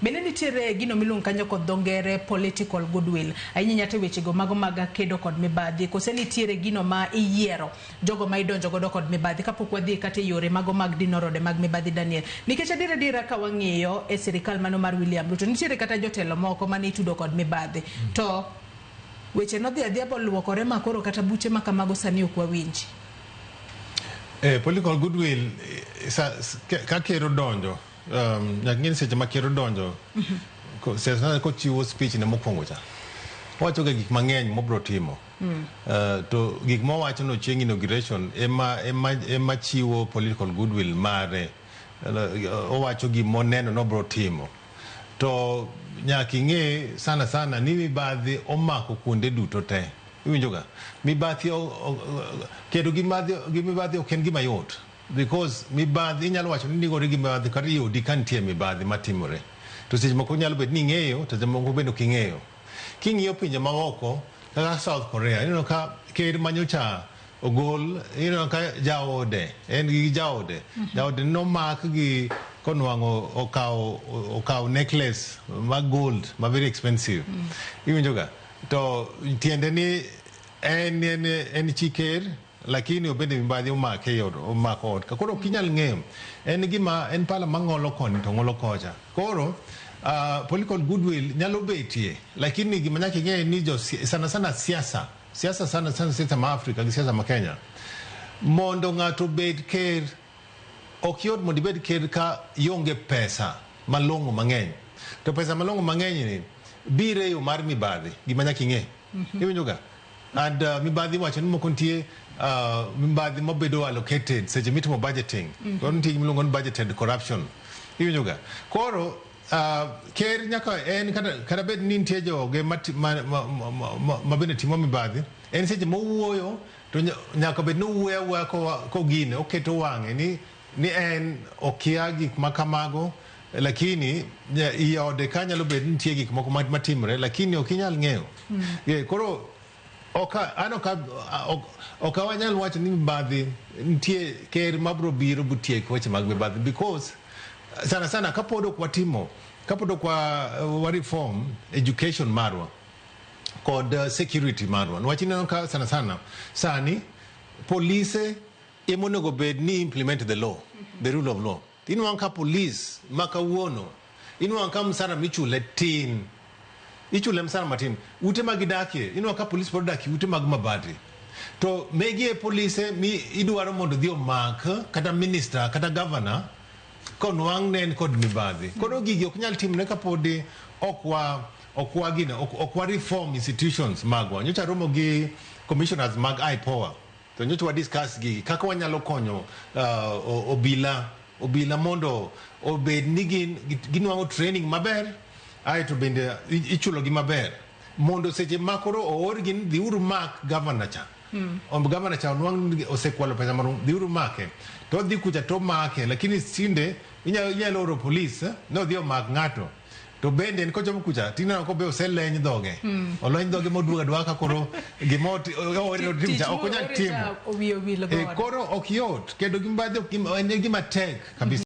Bende nitiere gino miluongo kanyo kod dho ngere political goodwill ahinya ahinya to e wechego mago mag kedo kod mibadhi kose nitiere gino ma iyiero jogo ma idonjo godo kod mibadhi kapok wadhi kata e yore mago mag dino rode mag mibadhi Daniel nikech adier adiera ka wang'iyo e sirikal mano mar William Ruto nitiere kata jotelo moko mane itudo kod mibadhi to weche nodhi adhiya boluokore ma koro kata buche ma kamago sani ok wawinji. Political goodwill ka ker odonjo nyaka ing'e ni seche ma ker odonjo sana kochiwo speech ne mokwongo cha owacho ga gik mang'eny mobro timo. To gik mowacho no chieng' inauguration ema chiwo political goodwill mare. Owacho gimoneno nobro timo. To nyaka ing'e sana sana ni mibadhi omako kuonde duto te. Iwinjo ga? Mibadhi kedo gi mibadhi ok en gima yot. Because mibadhi inyalo wacho ni nigore gi mibadhi kata i odi ka nitie mibadhi matimore. To seche moko nyalo bet ni ing'eyo to seche moko bende ok ing'eyo. King'iyo pinje maoko kaka South Korea ineno ka ker manyocha ogol ineno ka jaode en gi jaode. Jaode nomak gi konwang'o okawo necklace ma gold ma very expensive. Iwinjo ga? To tiende ni en chi ker lakini obende mibadhi omake e omako ot ka. Koro ok inyal ng'eyo. En gima en pala mang'olo koni to ng'olo kocha. Koro political goodwill nyalo betie lakini gima nyaka ing'e ni jo sana sana siasa siasa sana sana siasa ma Afrika gi siasa ma Kenya mondo ng'ato obed ker ok yot mondo ibed ker ka ionge pesa malong'o mang'eny. To pesa malong'o mang'eny ni biro e yo mar mibadhi gima nyaka ing'e. Iwinjo ga? And mibadhi iwacho ni moko nitie mibadhi mabedo allocated seche mitimo budgeting. Koro nitie gima iluongo ni budgeted corruption. Iwinjo ga? Koro ker nyaka en kata bed ni nitie joge ma bende timo mibadhi, en seche mowuoyo to nyaka bed ni owuoyo awuoya kogine oketo wang'e ni en okia gik ma kamago lakini i ode ka nyalo bet ni nitie gik moko matimore lakini ok inyal ng'eyo. Koro ok wanyal wacho ni mibadhi nitie ker mabro biro botiek weche mag mibadhi because sana sana kapod ok watimo kapod ok wa reform education marwa kod security marwa niwach ineno ka sana sana sani polise ema onego bed ni implement the law, the rule of law. Inwang'o ka police ma kawuono inwang'o ka msara michule tin. Ichule msara matin. Ute ma gidakie inwang'o ka police pod odak e ute mag mabati. To megi e polise mi idwaro mondo odhi omak kata minister kata governor konwang' ne en kod mibadhi. Koro gigi ok nyal timre kapodi ok wa ok wa gine ok wa reform institutions magwa. Nyocha aromo gi commissioners mag IPOA to nyocha wa discuss gigi kaka wanyalo konyo obila mondo obed ni gin ginwang'o training maber aeto bende ichulo gi maber mondo seche ma koro oorgi ni dhiuru mak governor cha. Governor cha onwang' ni osekwalo pesa marom dhiuru make to odhi kucha to omake lakini tinde inyalo oro police ni odhi omak ng'ato to bende en kochopo kucha tineno ko be oseleny dhoge. Oleny dhoge moduogo aduoga ka koro gima oore otim cha ok onyal timo. Koro ok yot kedo gi mibadhi en gima tek kabisa.